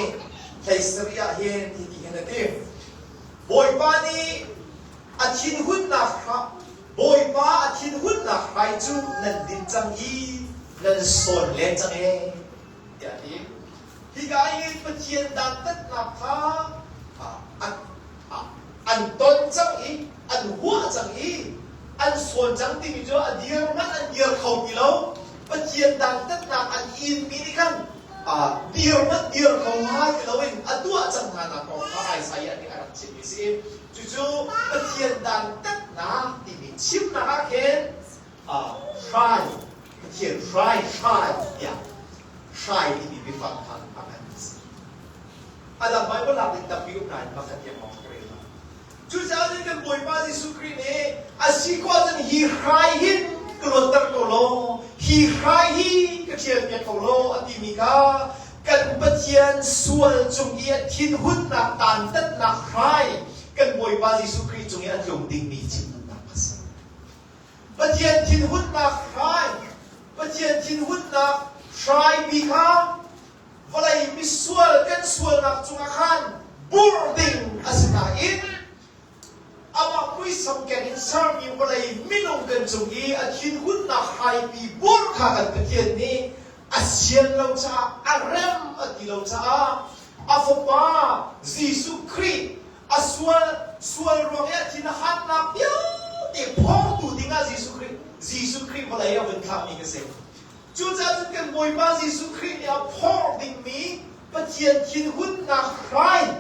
hlei sarih ah hin hiti hin a ti. Bawipa nih A thinhunnak Bawipa a thinhunnak hrai cu nan din cang i nan sawn len cang ee tiah a ti. Hika hin Pathian dantatnak kha an ton cang i an huah cang i an sawn cang timi cu a dir hmanh an dir kho ti lo. Pathian dantatnak an inmi nih khan dir hmanh dir kho hnga ti loin a tuah cang hna nak kong kha Isaiah nih a rak chimmi a si. Cucu Pathian dantatnak timi chimnak ah khin hrai, Pathian hrai, hrai tiah hrai timi biafang kha a hman a si. A dang Baibal lak ding tampi um nain pakhat tiang lawng ka rel lai. Cucaah cun kan Bawipa Jesuh Khrih nih a si khawh ahcun hi hrai hin ka luatter ko law, hi hrai hi ka ṭhialpiak ko law a timi kha Kan Pathian sual cung i a thinhunnak dantatnak hrai kan Bawipa Jesuh Khrih cung i a tlung dingmi thinhunnak a si. Pathian thinhunnak hrai, Pathian thinhunnak hrai bi kha vawlei misual kan sualnak cungah khan burh ding a si nain amah muisam keng in sermi vawlei minung kan cung i a thinhunnak hraipi burh kha kan Pathian nih a sian lo caah a rem a ti lo caah a fapa Jesuh Khrih a sual sual ruang i a thin a hannak vialte phortu dingah Jesuh Khrih Jesuh Khrih vawlei a vun thlahmi ka si. Cucaah cun kan Bawipa Jesuh Khrih nih a phorh dingmi Pathian thinhunnak hrai.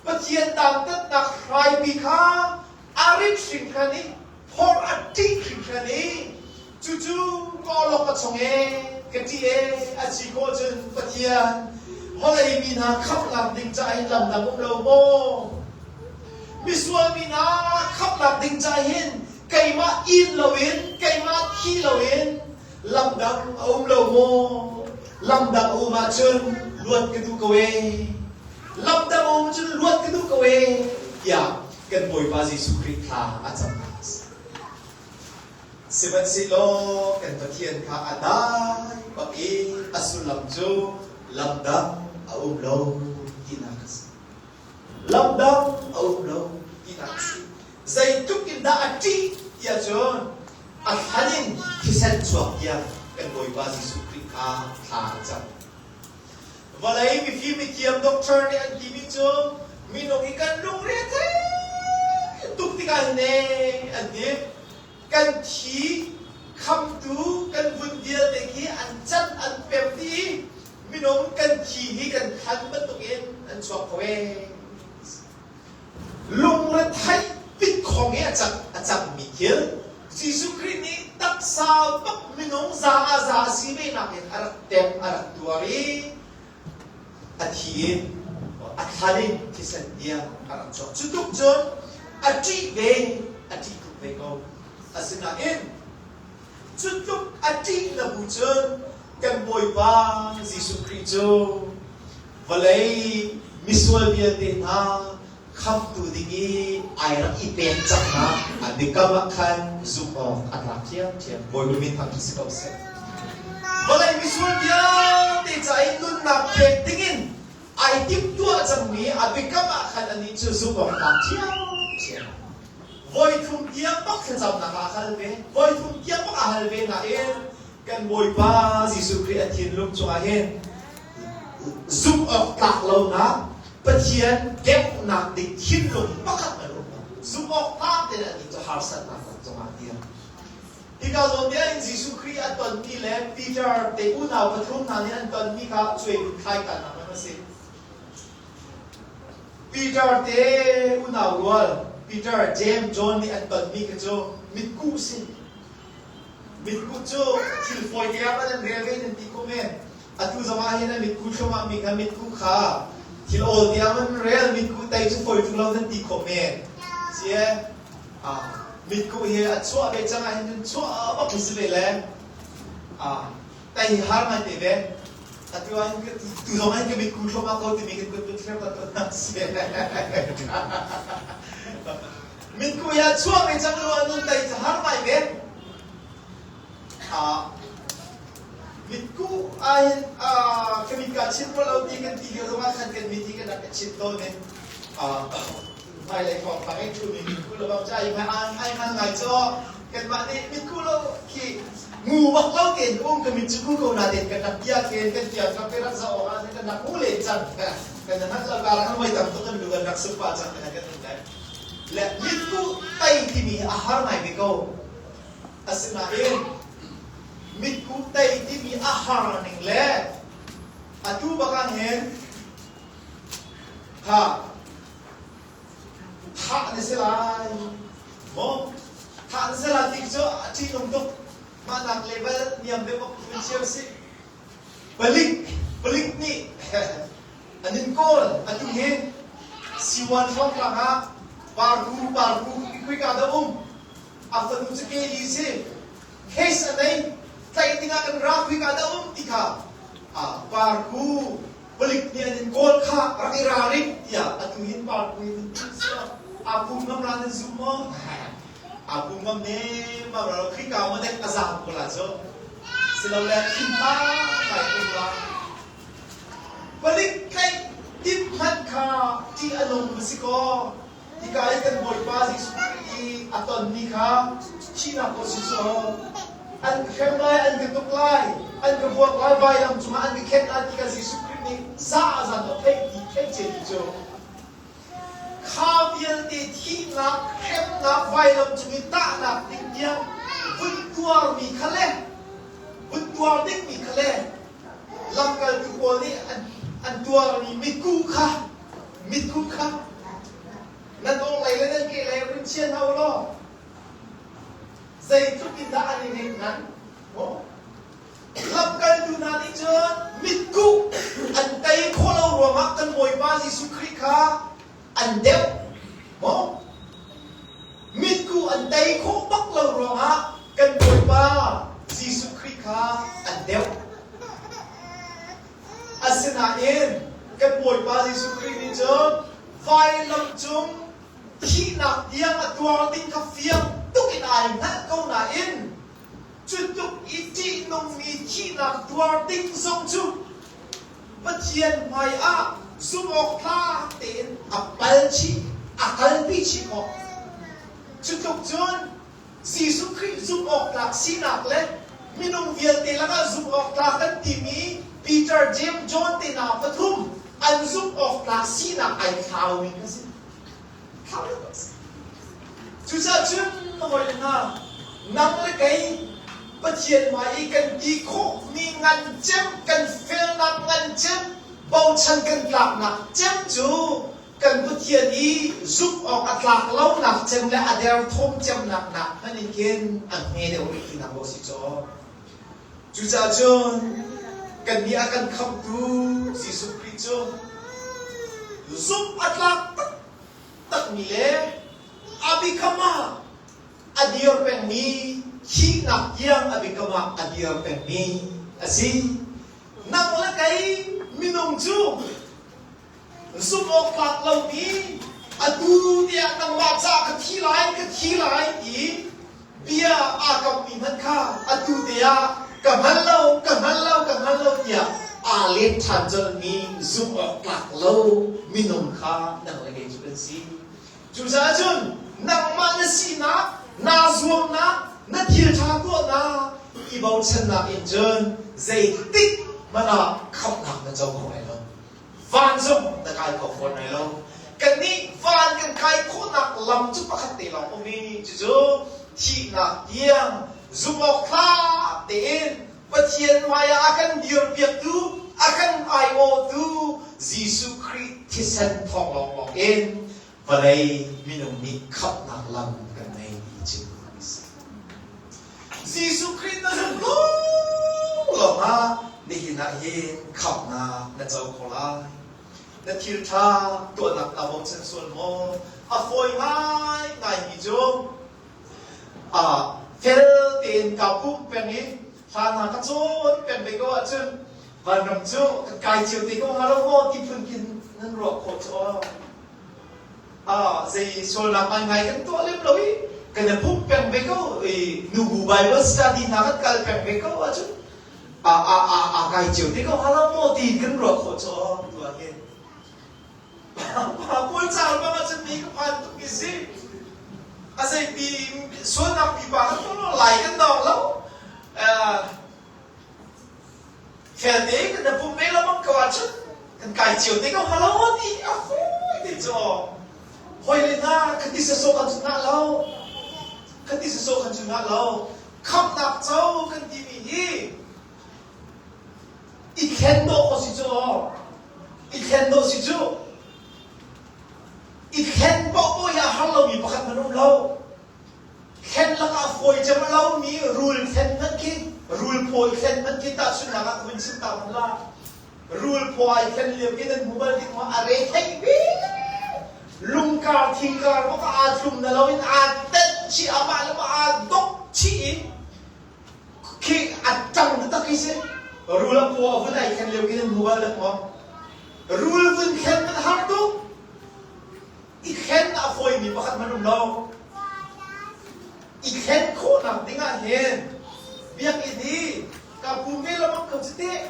Pathian dantatnak hraipi kha a rit hringhran i phorh a ṭih hringhran i cucu ka awlok a chong e, ka ṭih e, a si khawh cun Pathian vawlei mi hna khamhnak ding caah hin lam dang um lo maw? Misual mi hna khamhnak ding caah hin keimah in loin, keimah thi loin lam dang a um lo maw? Lam dang a um ahcun luat ka duh ko ee. Lam dang a um cun luat ka duh ko ee tiah kan Bawipa Jesuh Khrih thla a camnak a si. Sihmanhsehlaw kan Pathian kha a dai bak i a sullam cu lam dang a um lo tinak a si. Lam dang a um lo tinak a si. Zeitluk in dah a ṭih tiah cun a thlan in thisen chuak tiang kan Bawipa Jesuh Khrih kha thla a cam. Vawlei mifim mithiam doctor nih an timi cu minung hi kan lungre a thei tuk tikah hin ee an ti. Kan thi khamtu kan vun vialte khi an cat an pem dih i minung kan thi hi kan thlan bantukin an chuak kho ee. Lungretheih pitkhong i a cang a cangmi thil Jesuh Khrih nih taksa bak minung za ah za a si ve nakin a rak tem a rak tuar i a thi in a thlan in thisen tiang a rak chuak. Cu tuk cun a ṭih ve a ṭih tuk ve ko. Asinain cu tluk a ṭih na bu cun kan Bawipa Jesuh Khrih cu vawlei misual vialte hna khamtu ding i ai rak i pek cangnak a biakam ah khan zumh awk a tlak ṭhiamṭhiam. Bawipa min thangṭhat si ko seh. Vawlei misual vialte ca i nunnak pek dingin ai timhtuah cangmi a biakam ah khan anih cu zumh awk tlak ṭhiamṭhiam. Voithum tiang bak thlacamnak ah a hal ve. Voithum tiang bak a hal ve nain kan Bawipa Jesuh Khrih a thinlung cungah hin zumh awk tlak lonak Pathian deuhnak ding thinlung pakhat an um lo. Zumh awk tlak tein anih cu harsatnak lam cungah dir. Hika zawn te ah Jesuh Khrih a tonmi le Peter te unau pathum hna nih an tonmi kha cuai thlai kanak lam a si. Peter te unau rual Peter, James, John nih an tonmi kha cu mitkuh si. Mitkuh cu thil fawi te ah nan rel ve nan ti ko men. Atu zong ah hin a mitkuh thluahmah mi kha mitkuh kha thil awl tiang nan rel mitkuh tei cu fawi ṭung lo nan ti khawh men. Sie ah mitkuh hi a chuah ve cang ah hin cun chuah bak hi si ve le ah tei har ngai te ve. Atu ah hin tu zong ah hin ka mitkuh thluahmah ko timi kan kun thlir ta tawn si. Mitkuh hi a chuah ve cang lo ah nun tei cu har ngai ve. Mitkuh ahhin ka mit kaa chit rua lo ti kan ti lio zongah khan kan mit hi kan rak i chit tawn i hmailei thawngpang i ṭhumi mitkuh lo bang cu ai ai hman ngai caw kanmah nih mitkuh lo khi ngu bak lo tein um ka mit cu ku ko na tein kan rak bia khen kan tiang rak rak zoh awk ah kan rak ngu len cang kan hngalh lo kar kan voi tam tuk kan lu kan rak suk pah cang kan kan um lai le mitkuh tei timi a har ngai ve ko. Asinain mitkuh tei timi a har ning le atu bak ah hin kha thah na si lai maw thah na si lai ti cu a ṭihnung tuk mah nak level niam deuh bak vun cio si palik palik nih an in kawl atu hi siwan hrawngtlang ah parku parku khika dah um A fanu cu Keli si. Case a nei. Tlaih dingah kan ra khika dah um ti kha parku palik nih an in kawl kha rak i ralring tiah atu hin parku hin a pum ngam la nan zum maw? A pum ngam ne ma ra khika ma dek a zam ko la cu. Silole thinpa kai kum la. Palik tlaih tip hmanh kha ṭih a nung va si kaw Hika i kan Bawipa Jesuh Khrih i a tonmi kha thihnak ko si cu an ka hrem lai, an ka tuk lai, an ka vuak lai, vailam cungah an ka khenh lai ti kha Jesuh Khrih nih za a zan a theih ti theih cia ti cu kha vialte thihnak, hremnak, vailam cung i tahnak ding tiang vun tuarmi kha le vun tuar dingmi kha le lamkaltu pawl nih an tuarmi mitkuh kha mitkuh kha. Nan awnglei le nan kehlei run chia hna u law zeitluk in dah an i nek ngan? Lamkaltu hna nih cun mitkuh an tei khawh lo ruangah kan Bawipa Jesuh Khrih kha an deuh. Maw? Mitkuh an tei khawh bak lo ruangah kan Bawipa Jesuh Khrih kha an deuh. Asinain kan Bawipa Jesuh Khrih nih cun vailam cung thihnak tiang a tuar ding kha fiang tuk in ai hngalh ko nain cu tluk i ṭihnungmi thihnak tuar ding zong cu Pathian hmaiah zumhawktlak tein a pal chih, a kalpi chih khawh. Cu tluk cun Jesuh Khrih zumhawktlak sinak le minung vialte lakah zumhawktlak kan timi Peter, James, John te hna pathum an zumhawktlak sinak ai thlaumi kha si. Thlau lo si. Cucaah cun hawi le hna, nang le kei Pathian hmai i kan ti khawhmi ngan cem, kan felnak ngan cem, bochan kan tlaknak cem cu kan Pathian i zumh awk a tlak lonak cem le a derthawm cemnak nak hmanh in khin a hme deuh rih tinak maw si caw. Cucaah cun kannih a kan khamhtu Jesuh Khrih cu zumh a tlak taktakmi le a biakam ah a dir pengmi thihnak tiang a biakam ah a dir pengmi a si. Nang le kei minung cu Zumh awk tlak lomi atu tiah nangmah caah ka thi lai, ka thi lai ti bia aa kammi hmanh kha atu te ah ka hngal lo, ka hngal lo, ka hngal lo tiah aa let ṭhan colhmi zumh awk tlak lo minung kha nang le kei cu kan si. Cucaah cun nangmah na sinak, naa zuamnak, na thil ṭha tuahnak i bochannak in cun zeitik hmanh ah khamhnak na co kho lai lo. Van zong na kai kho fawn lai lo. Kannih van kan kai khawhnak lam cu pakhat te lawng um i cucu thihnak tiang zumhawktlak tein Pathian hmaiah a kan dirpiaktu, a kan aiawhtu Jesuh Khrih thisen thawng lawnglawng in vawlei minung nih khamhnak lam kan ngei ti chim a si. Jesuh Khrih na zumh lawng ah nihin ah hin khamhnak na co kho lai. Na thil ṭha tuahnak naa bochan sual maw? A fawi ngaingaimi cu fel tein kaa pumh peng i hla hna ka cawn peng ve ko ahcun vanram cu kan kai cio te ko hnga lo maw ti phun khin nan ruah khawh cu aw. Zei sualnak ngaingai kan tuah lem lo i kan i pumh peng ve ko i nubu Bible study hna kan kal peng ve ko ahcun a a a a kai cio te ko hnga lo maw ti kan ruah khawh cu aw tu ah hin pa pawl caal bang ahcun mi ka phan tuk mi si a zei pi sualnak pipa kan tuah lai kan dawng lo. Felte kan na pum ve lengmang ko ahcun kan kai cio te ko hnga lo ti a fawi te cu hawi le hna khati sasawh kan cu ngah lo khati sasawh kan cu ngah lo khamhnak co kan timi hi i thlen dawh ko si cu i thlen dawh si cu i thlen paohpaoh hi a har lomi pakhat hmanh um lo. Thlen lakah fawi cem a lomi rul thlen hmanh khi rul phawi thlen hmanh khi tahchunhnak ah ka vun chim ta hmanh la. Rul phaw ai thlen lio khi nan hmu bal tik maw a re theih bik. Lungkar thingkar bak ah aa tlum na loin aa tenh chih amah le mah aa dok chih i khi a ṭang taktak khi si. Rul a paw a vun ai thlen lio khi nan hmu bal dak maw? Rul vun thlen hmanh har tuk. I thlen a fawimi pakhat hmanh um lo. I thlen khawhnak ding ah hin biakinn hi ka pum ve lengmang ko cu teh.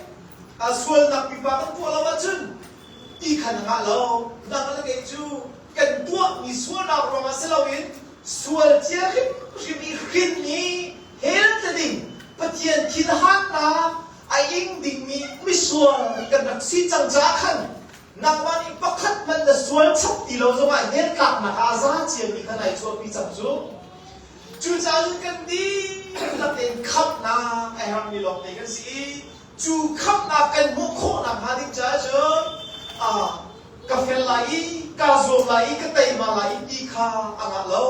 A sualnak pipa kan tuah lo ahcun ti khan a ngah lo. Nang le kei cu kan tuahmi sualnak ruangah si loin sual cia hrimhrim i hrinmi hell tla ding Pathian thinhannak a ing dingmi misual kan rak si cang caah khan Nangmah nih pakhat hmanh na sual chap ti lo zongah hell tlaknak ah a za ciami kha nai chuahpi cang cu. Cucaah cun kan dihlak tein khamhnak a herhmi lawngte kan si i cu khamhnak kan hmuh khawhnak hnga ding caah cun ka fel lai i Kaa zuam lai i ka teima lai i ti kha a ngah lo.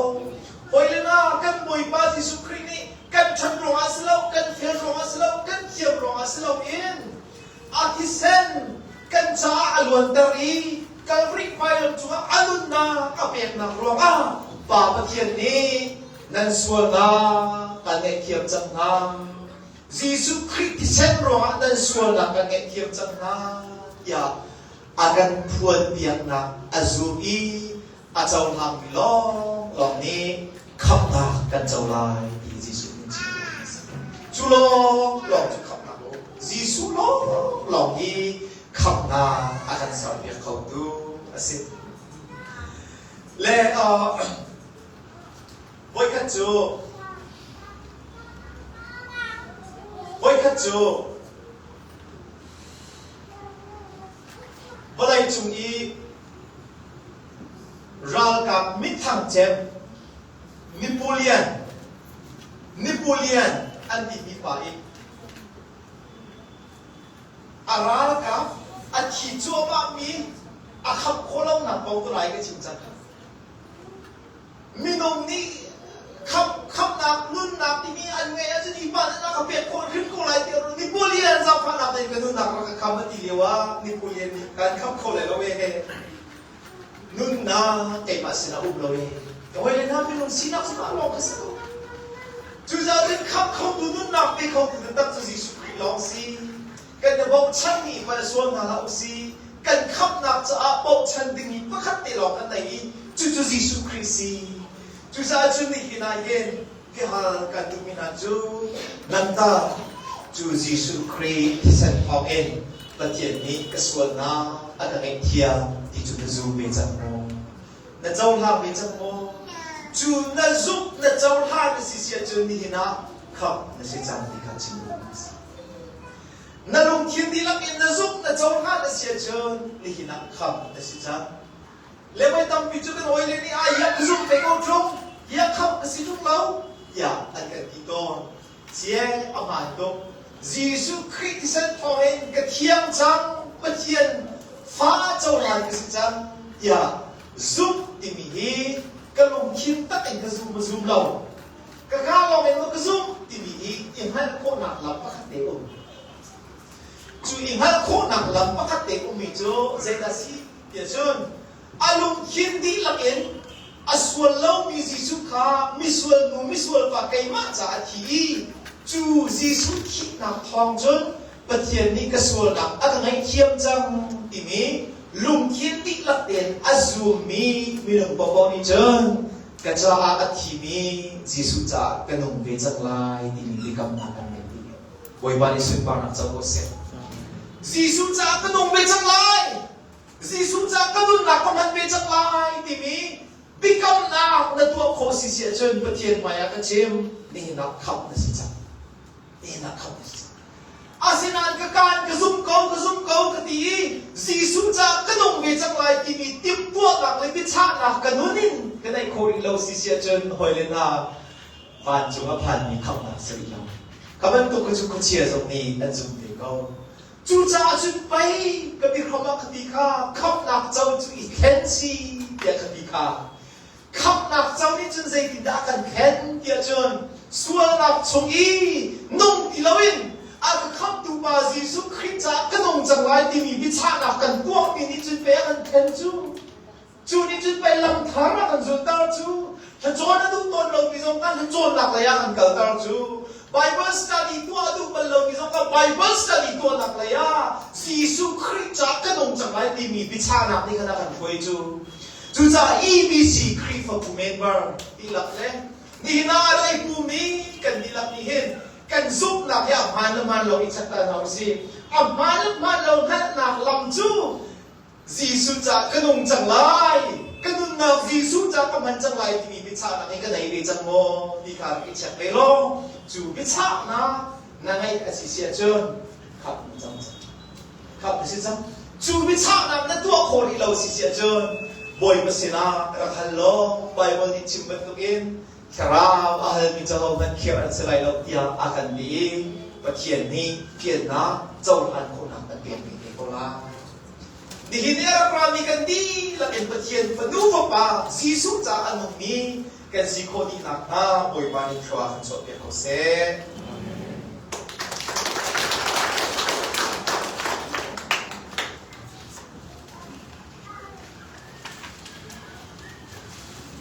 Hawile hna, kan Bawipa Jesuh Khrih nih kan ṭhat ruangah si lo, kan fel ruangah si lo, kan thiam ruangah si loin a thisen kan caah a luanter i Kalvari vailam cungah a nunnak a peknak ruangah Pa Pathian nih nan sualnak kan ngaihthiam cang hna. Jesuh Khrih thisen ruangah nan sualnak kan ngaihthiam cang hna tiah a kan phuanpiaknak a zum i a cohlangmi lawnglawng nih khamhnak kan co lai ti Jesuh nih chim a si. Cu lawnglawng cu khamhnak a um. Jesuh lawnglawng hi khamhnak a kan serpiak khotu a si. Le uh, voikhat cu voikhat cu Vawleicung i ralkap mithang cem Napoleon Napoleon an timi pa i a ralkap a thi cuahmahmi a khamh khawh lonak kong tu lai ka chim cang. Minung nih khamh khamhnak nunnak timi an ngeih ahcun hi pa nih a ka pek khawh hrim ko lai tiah Napoleon zaangfahnak in ka nunnak rak ka kham a ti lio ah Napoleon nih kan khamh kho lai lo ee nunnak keimah sinah um lo ee ka hawile hna minung sinak cu mah lawng kha si ko cucaah cun khamh khotu nunnak pe khotu taktak cu Jesuh Khrih lawng si kan i bochanmi van sual hna hlah usih. Kan khamhnak caah bochan dingmi pakhat te lawng kan nei i cucu Jesuh Khrih si. Cucaah cun nihin ah hin biahal kan duhmi hna cu nangtah cu Jesuh Khrih thisen thawngin Pathian nih ka sualnak a ka ngaihthiam ti cu na zum ve cang maw? Na cohlang ve cang maw? Cu na zumh na cohlan na si si ahcun nihin ah khamh na si cang ti kha chim duhmi a si. Na lungthin dihlak in na zumh na cohlan a si ahcun nihin ah khamh na si cang. Le voi tampi cu kan hawile nih ah hiah ka zumh ve ko ṭung, hiah khamh ka si ṭung lo tiah an kan ti tawn. Cie a hmaan tuk. Jesuh Khrih thisen thawngin ka thiang cang, Pathian fa cohlan ka si cang tiah zumh timi hi ka lungthin tak in ka zum ma zum lo. Ka kaa lawng in maw ka zumh timi hi i hngalh khawhnak lam pakhat te um. Cu i hngalh khawhnak lam pakhat te ummi cu zeidah si tiah cun a lungthin dihlak in a sual lomi Jesuh kha misual nu misual pa keimah caah a thi i cu Jesuh thihnak thawng cun Pathian nih ka sualnak a ka ngaihthiam cang timi lungthin dihlak tein a zummi minung paohpaoh nih cun ka caah a thimi Jesuh caah ka nung ve cang lai timi biakamnak kan ngei ti. Bawipa nih sunparnak co ko seh. Jesuh caah ka nung ve cang lai. Jesuh caah ka nunnak ka hman ve cang lai timi biakamnak na tuah khawh si si ahcun Pathian hmaiah ka chim nihin ah khamh na si cang. Nihin ah khamh na si cang. Asinain ka kaan ka zum ko, ka zum ko ka ti i Jesuh caah ka nung ve cang lai timi timhtuahnak le biachahnak ka nun in ka neih khawh rih lo si si ahcun hawile hna vancung a phanmi khamhnak si rih lo. Kha bantuk kha cu khuachia zong nih an zum ve ko. Cucaah cun pei ka biahram ah ka ti kha khamhnak co cu i thlen si tiah ka ti kha. Khamhnak co nih cun zeitindah a kan khen tiah cun sualnak chung i nung ti loin a ka khamhtu Pa Jesuh Khrih caah ka nung cang lai timi biachahnak kan tuahmi nih cun pei a kan khen cu. Cu nih cun pei lam thar a kan zulter cu. Hlacawn a duh tawn lomi zong kha hlacawnnak lei ah kan kalter cu. Bible study tuah a duh bal lomi zong kha Bible study tuahnak lei ah Jesuh Khrih caah ka nung cang lai timi biachahnak nih khan a kan hruai cu. Cucaah EBC Khrihfabu member dihlak le nihin ah a rak i pumi kan dihlak nih hin kan zumhnak hi a hmaan le hmaan lo i check ta hna usih. A hmaan le hmaan lo hngalhnak lam cu Jesuh caah ka nung cang lai, ka nunnak Jesuh caah ka hman cang lai timi biachahnak hi ka nei ve cang maw ti kha rak i check ve law cu biachahnak na ngeih a si si ahcun khamh na cang cang. Khamh na si cang. Cu biachahnak na tuah khawh rih lo si si ahcun Bawipa sinah rak hal law Baibal nih chim bantukin Thlarau a halmi cu ahohmanh khirh an si lai lo tiah a kan ti i Pathian nih fiannak cohlan khawhnak kan pek ve te ko lai. Nihin i a rak rami kan dihlak in Pathian fanu fapa Jesuh caah a nungmi kan si khawh dih nakhnga Bawipa nih thlua kan chuahpiak ko seh.